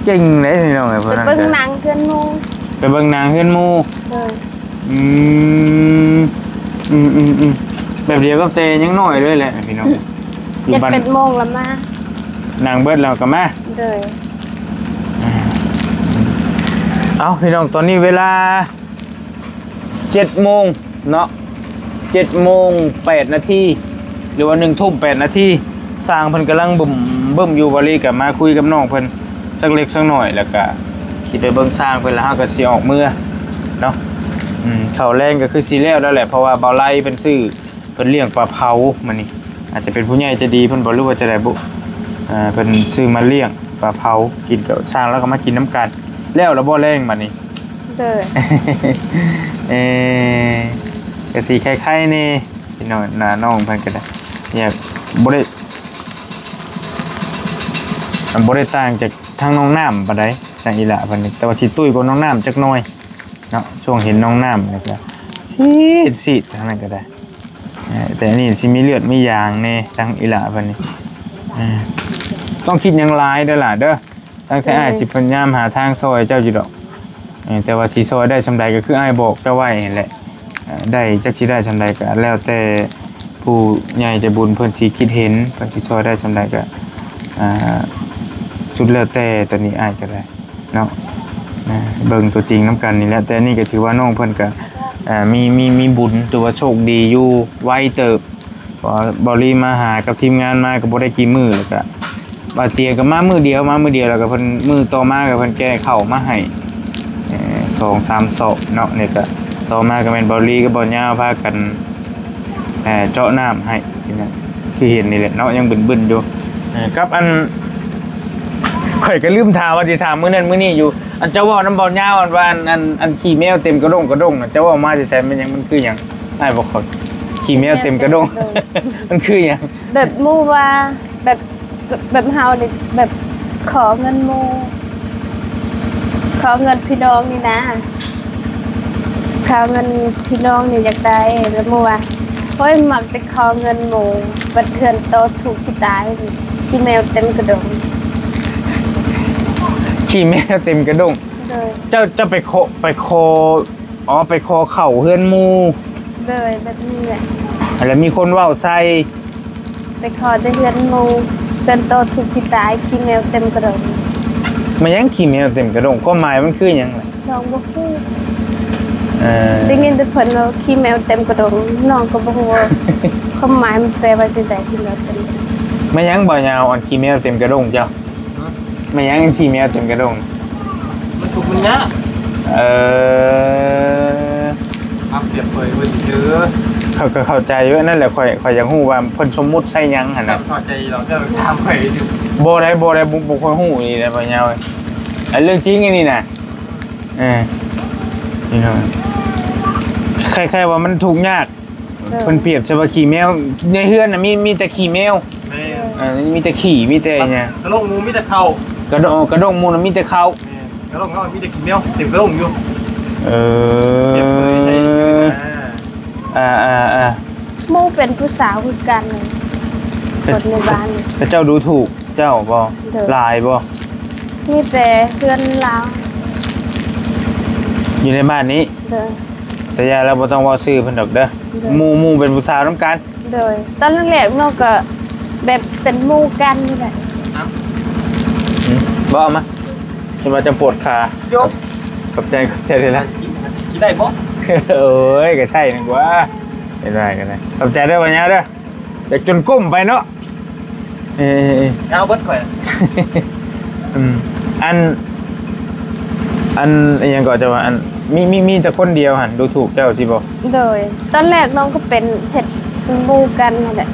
ເກັ່ງເດ້ພີ່ນ້ອງເອີຍ ໄປເບິ່ງໜັງເຮືອນໝູ່ ໄປເບິ່ງໜັງເຮືອນໝູ່ ໂດຍ ອືມ ອືມໆໆ ແບບດຽວກັບແຕ່ຍັງນ້ອຍເລີຍແຫຼະພີ່ນ້ອງ ເຈັດແປດໂມງລະມາ ນັ່ງເບິດແລ້ວກໍມາ ໂດຍ ເອົ້າ ພີ່ນ້ອງ ຕອນນີ້ເວລາ ເຈັດໂມງເນາະ ເຈັດໂມງແປດນາທີ ຫຼືວ່າໜຶ່ງທຸ່ມແປດນາທີ ຊ່າງເພິ່ນກຳລັງບຶ້ມໆຢູ່ ບາວລີກໍມາຄຸຍກັບນ້ອງເພິ່ນສັກເລັກສັກໜ້ອຍ ແລ້ວກໍຊິໄປເບິ່ງຊ່າງເພິ່ນ ແລ້ວເຮົາກໍຊິອອກເມືອເນາະ ອືມ ເຂົ້າແລງກໍຄືຊິແລ້ວແລ້ວແຫຼະ ເພາະວ່າບ່າວໄລເພິ່ນຊື້ ເພິ່ນລ້ຽງປາເຜົາມື້ນີ້ ອາດຈະເປັນຜູ້ໃຫຍ່ໃຈດີເພິ່ນບໍ່ ຫຼືວ່າຈັ່ງໃດບຸ ເອີ ເພິ່ນຊື້ມາລ້ຽງປາເຜົາກິນ ກໍຊ່າງລາວກໍມາກິນນຳກັນ ແລ້ວລະບໍ່ແລງບາດນີ້ ໂດຍ ເອີ ກະຊິໄຄໆແດ່ພີ່ນ້ອງ ນ້ານ້ອງເພິ່ນກໍໄດ້ ຢາກບໍ່ໄດ້ ມັນບໍ່ໄດ້ຕ່າງຈາກທາງນ້ອງນ້ຳປານໃດ ທາງອີ່ຫຼ້າເພິ່ນນີ້ ແຕ່ວ່າຊິຕຸ້ຍກວ່ານ້ອງນ້ຳຈັກໜ້ອຍເນາະ ຊ່ວງເຫັນນ້ອງນ້ຳນີ້ກໍຊີດໆ ທາງນັ້ນກໍໄດ້ ເອີ ແຕ່ອັນນີ້ຊິມີເລືອດມີຢາງແດ່ ທາງອີ່ຫຼ້າເພິ່ນນີ້ ເອີ ຕ້ອງຄິດຫຍັງຫຼາຍເດີຫຼ້າເດີ ຕັ້ງແຕ່ ເອີ ອ້າຍຊິພະຍາຍາມຫາທາງຊ່ອຍເຈົ້າຢູ່ດອກ ເອີ ແຕ່ວ່າຊິຊ່ອຍໄດ້ສ່ຳໃດກໍຄືອ້າຍບອກເຈົ້າໄວ້ຫັ້ນແຫຼະ ເອີ ໄດ້ ຈັກຊິໄດ້ສ່ຳໃດກໍແລ້ວແຕ່ຜູ້ໃຫຍ່ໃຈບຸນເພິ່ນຊິຄິດເຫັນ ເພິ່ນຊິຊ່ອຍໄດ້ສ່ຳໃດກໍ ອ່າ ສຸດແລ້ວແຕ່ ຕອນນີ້ອ້າຍກໍໄດ້ ເນາະ ເບິ່ງຕົວຈິງນຳກັນນີ້ແຫຼະ ແຕ່ນີ້ກໍຖືວ່ານ້ອງເພິ່ນກໍ ເອີ ມີ ມີ ມີບຸນ ຖືວ່າໂຊກດີຢູ່ ໄວເຕີບ ເພາະວ່າເບົາລີມາຫາກັບທີມງານມາກໍບໍ່ໄດ້ກີ່ມື້ ແລ້ວກໍບ່າວຕຽງກໍມາມື້ດຽວ ມາມື້ດຽວ ແລ້ວກໍເພິ່ນ ມື້ຕໍ່ມາກໍເພິ່ນແກ່ເຂົ້າມາໃຫ້ ເອີ ສອງສາມຊອກເນາະ ນີ້ກໍຕໍ່ມາກໍແມ່ນເບົາລີກັບບ່າວຍາວພາກັນ ເອີ ເຈາະນ້ຳໃຫ້ ຄືເຫັນນີ້ແຫຼະເນາະ ຍັງບຶ້ນໆຢູ່ ເອີ ກັບອັນ ຂ້ອຍກໍລືມຖາມວ່າຊິຖາມມື້ນັ້ນມື້ນີ້ຢູ່ ອັນເຈົ້າເວົ້ານຳບ່າວຍາວ ອັນວ່າ ອັນ ອັນ ອັນຂີ້ແມວເຕັມກະດົ້ງກະດົ້ງນະ ເຈົ້າເວົ້າມາແຕ່ໃສ? ແມ່ນຫຍັງ? ມັນຄືຫຍັງ? ອ້າຍບໍ່ເຂົ້າ ຂີ້ແມວເຕັມກະດົ້ງ ມັນຄືຫຍັງ? ແບບໝູ່ວ່າ ແບບ ແບບເຮົານີ້ ແບບຂໍເງິນໝູ່ ຂໍເງິນພີ່ນ້ອງນີ້ນະ ຂໍເງິນພີ່ນ້ອງນີ້ຢາກໄດ້ ແລ້ວໝູ່ວ່າ ໂອ້ຍ ມັກແຕ່ຂໍເງິນໝູ່ ບັດເຮືອນໂຕທຸກຊິຕາຍ ຂີ້ແມວເຕັມກະດົງ ຂີ້ແມວເຕັມກະດົງ ໂດຍ ເຈົ້າ ເຈົ້າໄປຂໍ ໄປຂໍ ອໍ ໄປຂໍເຂົ້າເຮືອນໝູ່ ໂດຍ ແບບນີ້ແຫຼະ ແລ້ວມີຄົນເວົ້າໃສ່ ໄປຂໍແຕ່ເຮືອນໝູ່ ເຮືອນໂຕທຸກຊິຕາຍ ຂີ້ແມວເຕັມກະດົງ ແມ່ນຫຍັງຂີ້ແມວເຕັມກະດົງ ຄວາມໝາຍມັນຄືຫຍັງ? ນ້ອງບໍ່ຮູ້ ເອີ ໄດ້ຍິນແຕ່ເພິ່ນເວົ້າຂີ້ແມວເຕັມກະດົງ ນ້ອງກໍບໍ່ຮູ້ວ່າຄວາມໝາຍມັນແປວ່າຈັ່ງໃດ ຂີ້ແມວເຕັມກະດົງ ແມ່ນຫຍັງບໍ່ຍາວ ອັນຂີ້ແມວເຕັມກະດົງເຈົ້າ? ຮະ? ແມ່ນຫຍັງຂີ້ແມວເຕັມກະດົງ? ມັນທຸກມັນຍາກ ເອີ ມາປຽບເຜີຍເບິ່ງເດີ ເຂົາກໍເຂົ້າໃຈຢູ່ ອັນນັ້ນແຫຼະ ຂ້ອຍ ຂ້ອຍຢາກຮູ້ວ່າເພິ່ນສົມມຸດໃສ່ຫຍັງຫັ້ນນະ ເຂົ້າໃຈດອກ ເຈົ້າຖາມຂ້ອຍ ບໍ່ໄດ້ ບໍ່ໄດ້ ບໍ່ ບໍ່ຄ່ອຍຮູ້ອີ່ຫຼີໃດ໋ ບໍ່ຍາວ ອັນເລື່ອງຈິງອັນນີ້ນະ ເອີ ພີ່ນ້ອງ ຄ້າຍໆວ່າມັນທຸກຍາກ ໂດຍ ເພິ່ນປຽບໃສ່ວ່າຂີ້ແມວ ໃນເຮືອນນະມີ ມີແຕ່ຂີ້ແມວ ແມ່ນ ເອີ ມີແຕ່ຂີ້ ມີແຕ່ຫຍັງ ກະໂຫຼກໝູມີແຕ່ເຂົ້າ ກະໂດ ກະໂດກໝູນະມີແຕ່ເຂົ້າ ແມ່ນ ກະໂຫຼກເຮົາມີແຕ່ຂີ້ແມວ ເຕັມກະໂຫຼກຢູ່ ເອີ ປຽບເຜີຍໃສ່ ອ່າ ອ່າ ອ່າ ໝູ່ເປັນຜູ້ສາວຄືກັນ ຄົນໃນບ້ານ ເຂົາເຈົ້າດູຖູກ ເຈົ້າບໍ່? ໂດຍ ຫຼາຍບໍ່? ມີແຕ່ເຮືອນລາວ ຢູ່ໃນບ້ານນີ້ ໂດຍ ແຕ່ຢ່າ ລາວບໍ່ຕ້ອງເວົ້າຊື່ເພິ່ນດອກເດີ ໂດຍ ໝູ່ ໝູ່ເປັນຜູ້ສາວນຳກັນ ໂດຍ ຕອນແລກໆເນາະ ກໍແບບເປັນໝູ່ກັນນີ້ແຫຼະ ເວົ້າມາ ເຫັນວ່າຈະປວດຂາ ໂຍ ຂອບໃຈ ຂອບໃຈເລີຍນະ ກິນ ກິນໄດ້ບໍ່? ໂອ້ຍ ກໍໃຊ່ນະກວ່າ ເຫັນວ່າກໍໄດ້ ຂອບໃຈເດີ ບັນຍາເດີ ຢາກຈົນກົ້ມໄປເນາະ ເອີ ເອົາເບິດຂ້ອຍ ອືມ ອັນ ອັນ ອີຫຍັງກໍຈະວ່າ ອັນ ມີ ມີ ມີແຕ່ຄົນດຽວຫັ້ນດູຖູກເຈົ້າຕິບໍ່? ໂດຍ ຕອນແລກນ້ອງກໍເປັນເຮັດໝູ່ກັນຫັ້ນແຫຼະ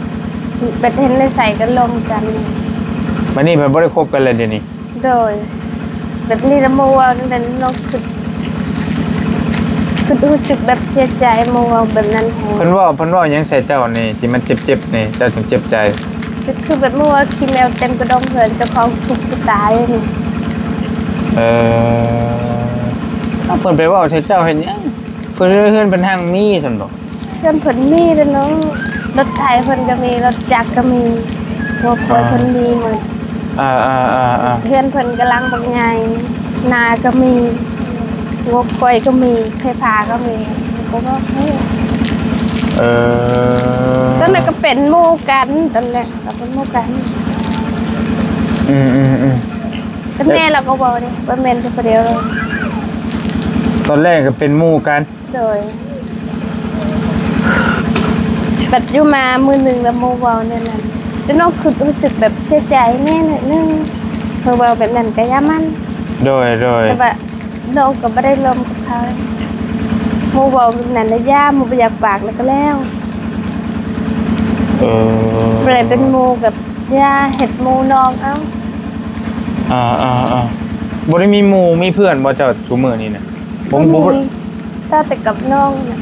ເປັນເຮັດນິໄສກັນລົມກັນ ບັດນີ້ມັນບໍ່ໄດ້ຄົບກັນແລ້ວດຽວນີ້ ໂດຍ ແບບນີ້ລະໝູ່ເວົ້າຈັ່ງໃດນ້ອງຄິດ ຄືຮູ້ສຶກແບບເສຍໃຈ ໝູ່ເວົ້າແບບນັ້ນແຮງ. ເພິ່ນເວົ້າ ເພິ່ນເວົ້າຫຍັງໃສ່ເຈົ້ານີ້ ທີ່ມັນເຈັບໆນີ້ ເຈົ້າຈຶ່ງເຈັບໃຈ? ກໍຄືແບບໝູ່ວ່າຂີ້ແມວເຕັມກະດົງເຮືອນ ເຈົ້າຂອງທຸກຊິຕາຍນີ້. ເອີ ເອົາ ເພິ່ນໄປເວົ້າໃສ່ເຈົ້າເຮັດຫຍັງ? ເພິ່ນ ເຮືອນເພິ່ນຮັ່ງມີຊັ້ນບໍ? ເຮືອນເພິ່ນມີແລ້ວເນາະ ລົດໄຖເພິ່ນກໍມີ ລົດຈັກກໍມີ ງົວຄວາຍເພິ່ນມີໝົດ. ອ່າໆໆໆ ເຮືອນເພິ່ນກຳລັງບັກໃຫຍ່ ນາກໍມີ ງົວຄວາຍກໍມີ ໄຟຟ້າກໍມີ ກໍວ່າ ເອີ ຕອນນັ້ນກໍເປັນໝູ່ກັນ ຕອນແລກກໍເປັນໝູ່ກັນ. ອືມໆໆ ແຕ່ແມ່ລາວກໍເວົ້າເດ້ ບໍ່ແມ່ນແຕ່ຜູ້ດຽວ. ຕອນແລກກໍເປັນໝູ່ກັນ ໂດຍ ບັດຢູ່ມາມື້ໜຶ່ງລະໝູ່ເວົ້າແນວນັ້ນ ແຕ່ນ້ອງຄຶດຮູ້ສຶກແບບເສຍໃຈແດ່ໜ້ອຍໜຶ່ງ ເພິ່ນເວົ້າແບບນັ້ນກະຢ່າມັນ. ໂດຍໆ ແຕ່ວ່ານ້ອງກໍບໍ່ໄດ້ລົມກັບເຂົາ ໝູ່ເວົ້າແບບນັ້ນລະຢ່າ ໝູ່ບໍ່ຢາກປາກລະກໍແລ້ວ. ເອີ ບໍ່ໄດ້ເປັນໝູ່ກັບຢ່າ ເຮັດໝູ່ນ້ອງເອົາ. ອ່າໆໆ ບໍ່ໄດ້ມີໝູ່ມີເພື່ອນບໍ່ເຈົ້າຊຸມື້ນີ້ນະ? ບໍ່ມີ ບໍ່ ເຈົ້າແຕ່ກັບນ້ອງນະ.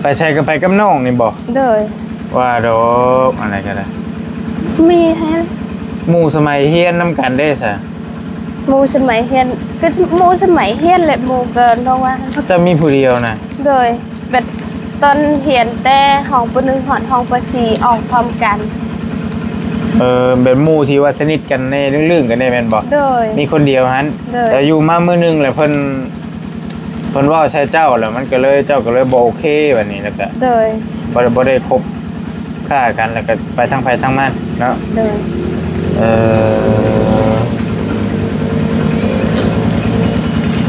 ໄປໃສກໍໄປກັບນ້ອງນີ້ບໍ່? ໂດຍ ວ່າດອກ ອັນໃດກໍໄດ້ ມີໃຫ້ ໝູ່ສະໄໝຮຽນນຳກັນເດ້ຊະ? ໝູ່ສະໄໝຮຽນ ກໍໝູ່ສະໄໝຮຽນແຫຼະ ໝູ່ກໍນ້ອງວ່າ ເຈົ້າມີຜູ້ດຽວນະ? ໂດຍ ແບບຕອນຮຽນແຕ່ຫ້ອງ ປໍໜຶ່ງ ຮອດຫ້ອງ ປໍສີ່ ອອກພ້ອມກັນ. ເອີ ແບບໝູ່ທີ່ວ່າສະໜິດກັນແດ່ ລຶ້ງໆກັນແດ່ແມ່ນບໍ່? ໂດຍ ມີຄົນດຽວຫັ້ນ. ໂດຍ ແຕ່ຢູ່ມາມື້ໜຶ່ງແລ້ວເພິ່ນ ເພິ່ນເວົ້າໃສ່ເຈົ້າແລ້ວ ມັນກໍເລີຍ ເຈົ້າກໍເລີຍບໍ່ໂອເຄ ບາດນີ້ ແລ້ວກໍ ໂດຍ ບໍ່ ບໍ່ໄດ້ຄົບຄ້າກັນ ແລ້ວກໍໄປທາງໃຜທາງມັນເນາະ. ໂດຍ ເອີ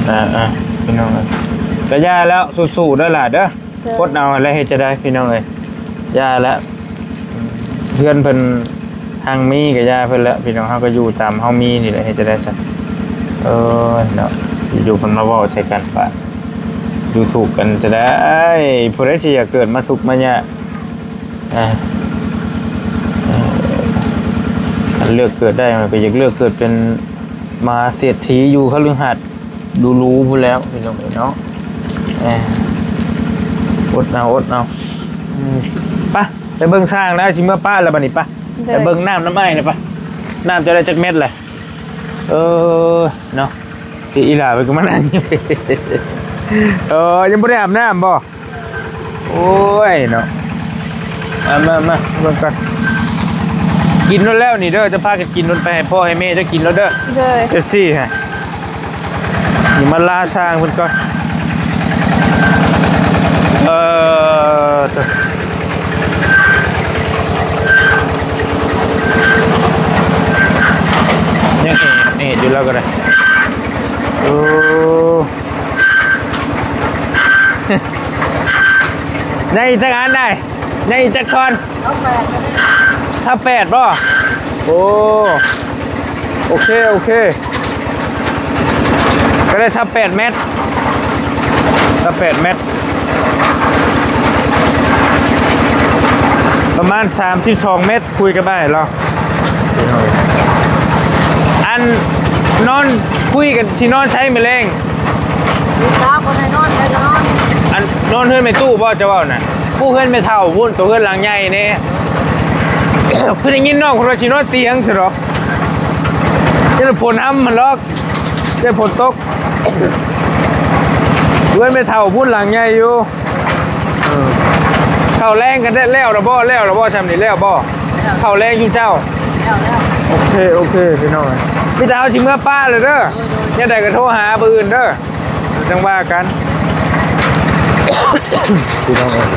ອ່າໆ ພີ່ນ້ອງເອີຍ ກໍຢ່າແລ້ວ ສູ້ໆເດີຫຼ້າເດີ. ໂດຍ ອົດເອົາແຫຼະ ເຮັດຈັ່ງໃດພີ່ນ້ອງເອີຍ ຢ່າແຫຼະ. ເຮືອນເພິ່ນຮັ່ງມີກໍຢ່າເພິ່ນແຫຼະ ພີ່ນ້ອງ ເຮົາກໍຢູ່ຕາມເຮົາມີນີ້ແຫຼະ ເຮັດຈັ່ງໃດຊະ. ເອີຍເນາະ ຢູ່ໆເພິ່ນມາເວົ້າໃສ່ກັນປະ ດູຖູກກັນຈະໄດ້ ຜູ້ໃດຊິຢາກເກີດມາທຸກມາຍາກ. ອ່າ ເອີ ຄັນເລືອກເກີດໄດ້ ມັນກໍຢາກເລືອກເກີດເປັນມະຫາເສດຖີຢູ່ຄະລືຫາດ ຫຼູໆພຸ້ນແລ້ວພີ່ນ້ອງເອີຍເນາະ. ເອີ ອົດເອົາ ອົດເອົາ. ອືມ ໄປ ໄປເບິ່ງຊ່າງນະ ຊິເມືອປະແລ້ວບັດນີ້ ໄປ ໂດຍ ໄປເບິ່ງນ້ຳນຳອ້າຍນະ ໄປ. ນ້ຳເຈົ້າໄດ້ຈັກແມັດແຫຼະ? ເອີ ເນາະ ອີ່ຫຼ້າເພິ່ນກໍມານັ່ງ ເອີ ຍັງບໍ່ໄດ້ອາບນ້ຳບໍ່? ໂອ້ຍເນາະ ມາ ມາ ມາເບິ່ງກ່ອນ. ກິນໂລດແລ້ວນີ້ເດີ ຈະພາກັນກິນໂລດ ໄປໃຫ້ພໍ່ໃຫ້ແມ່ເຈົ້າກິນໂລດເດີ. ໂດຍ ເອັຟຊີ ຮະ ນີ້ມາລາຊ່າງເພິ່ນກ່ອນ. ເອີ ເອີ ຍັງເອດ ເອດຢູ່ແລ້ວກໍໄດ້. ໂອ້ ໃຫຍ່ຈັກອັນໄດ້? ໃຫຍ່ຈັກທ່ອນ? ຊາວແປດ ຊາວແປດບໍ່? ໂອ້ ໂອເຄ ໂອເຄ ກໍໄດ້ຊາວແປດແມັດ ຊາວແປດແມັດ ປະມານສາມສິບສອງແມັດ. ຄຸຍກັບອ້າຍລາວ ອັນນອນຄຸຍກັນ ຊິນອນໃສມື້ແລງ? ຢູ່ຕາບໍ່ໄດ້ນອນ ໃຜກໍນອນ. ອັນນອນເຮືອນແມ່ຕູ້ບໍ່ ເຈົ້າເວົ້ານະ? ຜູ້ເຮືອນແມ່ເຖົ້າພຸ້ນ ໂຕເຮືອນຫຼັງໃຫຍ່ນີ້ ຄືໄດ້ຍິນນ້ອງເພິ່ນວ່າຊິນອນຕຽງຊະດອກ ຢ້ານຝົນຫ້ຳຫັ້ນດອກ ຢ້ານຝົນຕົກ. ເຮືອນແມ່ເຖົ້າພຸ້ນຫຼັງໃຫຍ່ຢູ່. ເອີ ເຂົ້າແລງກັນແລ້ວລະບໍ່? ແລ້ວລະບໍ່ຊ່ຳນີ້ ແລ້ວບໍ່? ແລ້ວ ເຂົ້າແລງຢູ່ເຈົ້າ? ແລ້ວ ແລ້ວ ໂອເຄ ໂອເຄ ພີ່ນ້ອງ ມີແຕ່ເຮົາຊິເມືອປະແລ້ວເດີ. ໂດຍ ໂດຍ ແນວໃດກໍໂທຫາມື້ອື່ນເດີ ຈັ່ງວ່າກັນ ພີ່ນ້ອງເອີຍ.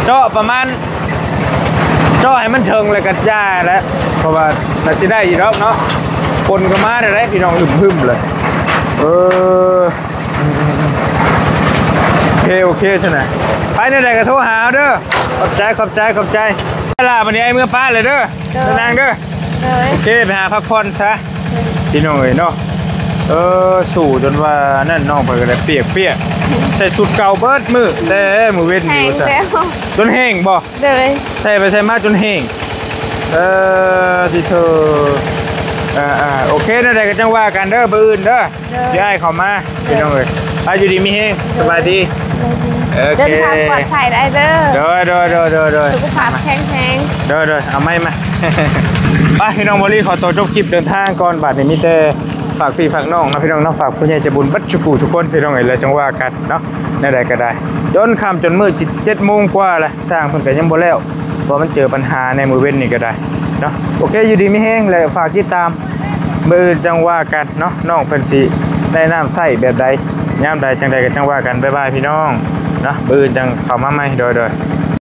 ເຈາະປະມານ ເຈາະໃຫ້ມັນເຖິງແລ້ວກໍຢ່າແຫຼະ ເພາະວ່າໜ້າຊິໄດ້ຢູ່ດອກເນາະ. ຝົນກໍມາແລ້ວເດ້ ພີ່ນ້ອງ ຫຶ້ມໆເລີຍ. ເອີ ໂອເຄ ໂອເຄ ຊັ້ນນະ ໄປແນວໃດກໍໂທຫາເຮົາເດີ. ຂອບໃຈ ຂອບໃຈ ຂອບໃຈ. ເວລາບັດນີ້ອ້າຍເມືອປະແລ້ວເດີ. ໂດຍ ນາງເດີ. ໂດຍ ໂອເຄ ໄປຫາພັກຜ່ອນຊະ. ໂດຍ ພີ່ນ້ອງເອີຍເນາະ. ເອີ ສູ້ຈົນວ່ານັ້ນ ນ້ອງເພິ່ນກໍໄດ້ປຽກໆ ໃສ່ຊຸດເກົ່າເບິດມື້ ແຕ່ມື້ເວັນນີ້ວ່າຊັ້ນ. ຈົນແຫ້ງບໍ່? ໂດຍ ໃສ່ໄປໃສ່ມາຈົນແຫ້ງ. ເອີ ຕິໂທ ອ່າໆ ໂອເຄ ແນວໃດກໍຈັ່ງວ່າກັນເດີ ມື້ອື່ນເດີ ໂດຍ ຊິອ້າຍເຂົ້າມາ ໂດຍ ພີ່ນ້ອງເອີຍ ໄປ ຢູ່ດີມີແຮງ ໂດຍ ສະບາຍດີ ໂອເຄ ເດີນທາງປອດໄພໄດ້ເດີ ໂດຍ ໂດຍ ໂດຍ ໂດຍ ໂດຍ ສຸຂະພາບແຂງແຮງ ໂດຍ ໂດຍ ເອົາໄມ້ມາ ໄປ ພີ່ນ້ອງ ບໍ່ລີຂໍຕົວຈົບຄລິບເດີນທາງກ່ອນ ບາດນີ້ມີແຕ່ຝາກພີ່ຝາກນ້ອງເນາະ ພີ່ນ້ອງເນາະ ຝາກຜູ້ໃຫຍ່ໃຈບຸນເບິດຊຸຄູ່ຊຸຄົນ ພີ່ນ້ອງເອີຍ ແລ້ວຈັ່ງວ່າກັນເນາະ ແນວໃດກໍໄດ້ ຈົນຄ່ຳຈົນມືດ ຊິເຈັດໂມງກວ່າແລ້ວ ຊ່າງເພິ່ນກໍຍັງບໍ່ແລ້ວ ເພາະມັນເຈີບັນຫາໃນມື້ເວັນນີ້ກໍໄດ້ເນາະ ໂອເຄ ຢູ່ດີມີແຮງ ແລະ ຝາກຕິດຕາມ ມື້ອື່ນຈັ່ງວ່າກັນເນາະ ນ້ອງເພິ່ນຊິໄດ້ນ້ຳໃຊ້ແບບໃດ ຍາມໃດຈັ່ງໃດກໍຈັ່ງວ່າກັນ ບາຍບາຍ ພີ່ນ້ອງເນາະ ມື້ອື່ນຈັ່ງເຂົ້າມາໃໝ່ ໂດຍ ໂດຍ.